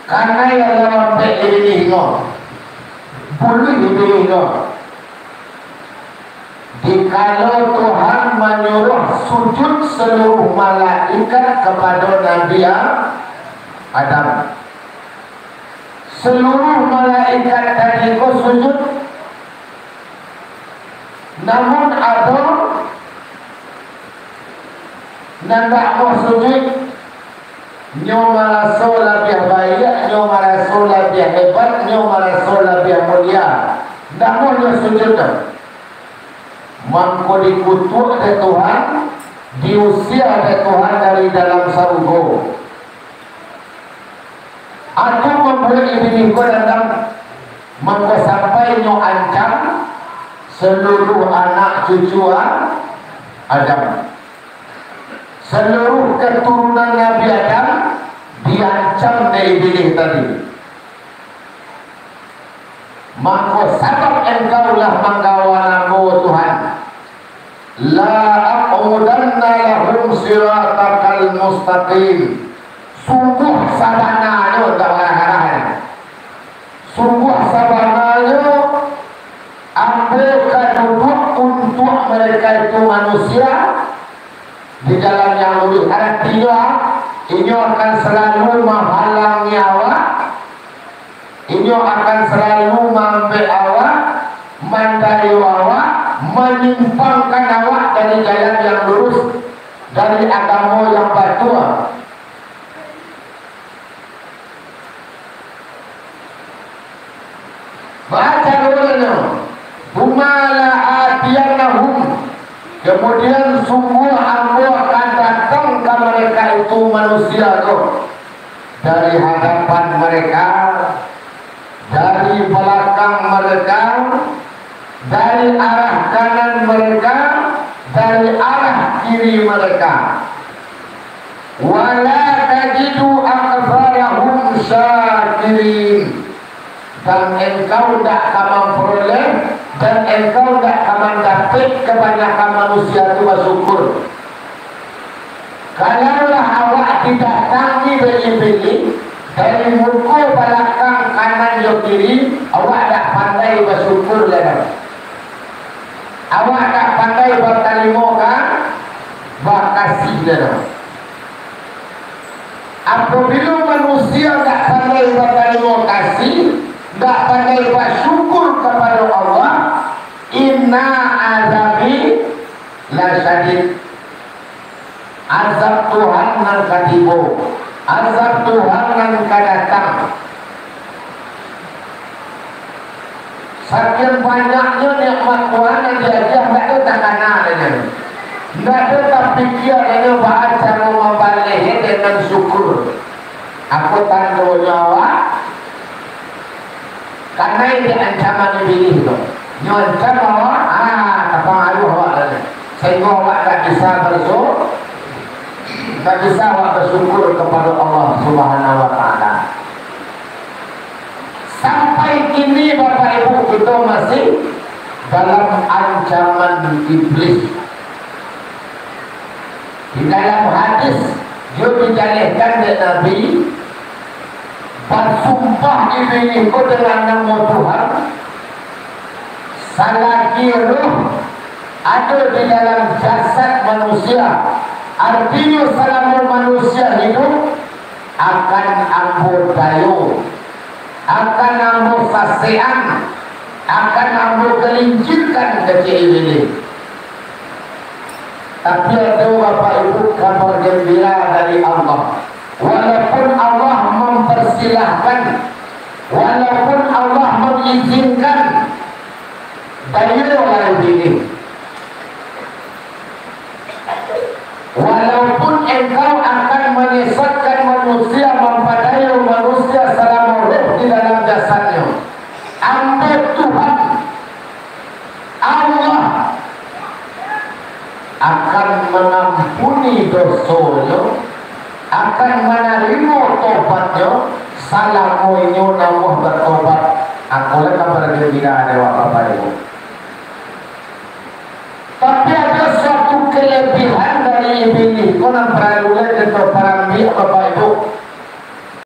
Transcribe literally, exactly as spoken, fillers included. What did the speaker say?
Kanai alah mambek Ibilih ko, buluih Ibilih ko. Dikalo Tuhan manyuruah sujud saluruah malaikat kapado Nabi A-, Adam, saluruah malaikat tadi ko sujud. Namun ado nan ndak amuah sujud, nyo maraso labiah baiak, nyo maraso labiah hebat, nyo maraso labiah mulia, ndak amuah nyo sujud tu. Mangko dikutuak dek Tuhan, diusia dek Tuhan dari dalam sarugo. Atu mambuek Ibilih ko dandam, mangko sampai nyo ancam saluruah anak cucu A-, Adam. Saluruah katurunan Nabi Adam diancam dek Ibilih tadi. Mangko sabab engkau lah manggawa namo Tuhan, "La aqudanna lahum siratakal mustaqim." Sungguah sabananyo, dak marah-marah, sungguah sabananyo Ambo ka duduak untuak mereka itu manusia di jalan yang lurus. Aratinyo, inyo akan salalu mahalangi awak, inyo akan salalu maambek awak, mandayo awak, manyimpangkan awak dari jalan yang lurus, dari agamo yang batua. Baca dulu nyo, "Tsumma la'atiyannahum." Kemudian sungguah Ambo akan datang ka mereka itu manusia tu, dari hadapan mereka, dari balakang mereka, dari arah kanan mereka, dari arah kiri mereka. "Wa la tajidu aktsarahum syakirin." Dan engkau ndak ka mamperoleh, dan engkau ndak ka mandapek kabanyakan manusia tu basyukur. Kalaulah awak didatangi dek Ibilih dari muko balakang, kanan jo kiri, awak dak pandai basyukur lai doh. Awak dak pandai batarimo ka-, bakasih lai doh. Apabilo manusia dak pandai batarimo kasih, dak pandai basyukur kapado Allah, inna azabi lasyadid. Azab Tuhan nan ka tibo, azab Tuhan nan ka datang. Sakian banyaknyo nikmat Tuhan nan diagiah, ndak ado takana dek nyo. Ndak ado tapikia dek nyo baa caro mambaleh dengan syukur. Apo tandonyo awak? Kanai dek ancaman Ibilih tu. Nyo ancam awak, ah, tapangaruah awak tadi. Sahinggo awak tak bisa bersu-, tak bisa awak bersyukur kepada Allah Subhanahu wa Ta'ala. Sampai kini, Bapak Ibu, kita masih dalam ancaman iblis. Di dalam hadis, yo dijalehkan dek Nabi, basumpah Ibilih ko dengan namo Tuhan, salagi roh ado di dalam jasad manusia, artinyo, salamo manusia hidup, akan Ambo dayo, akan Ambo sasekan, akan Ambo gelincirkan kecek Ibilih. Tapi ado, Bapak Ibu, kabar gembira dari Allah. Walaupun Allah mempersilahkan, walaupun Allah mengizinkan, dayolah Ibilih. Walaupun engkau akan menyesatkan manusia, mampadayo manusia salamo roh di dalam jasadnyo, Ambo Tuhan, Allah, akan mangampuni dosonyo, akan manarimo tobatnyo, salamo inyo namuah batobat. Angkolah kabar gembira dari Bapak Ibu. Tapi ado suatu kelebihan dari Ibilih ko nan paralu lai kito parambiak, Bapak Ibu.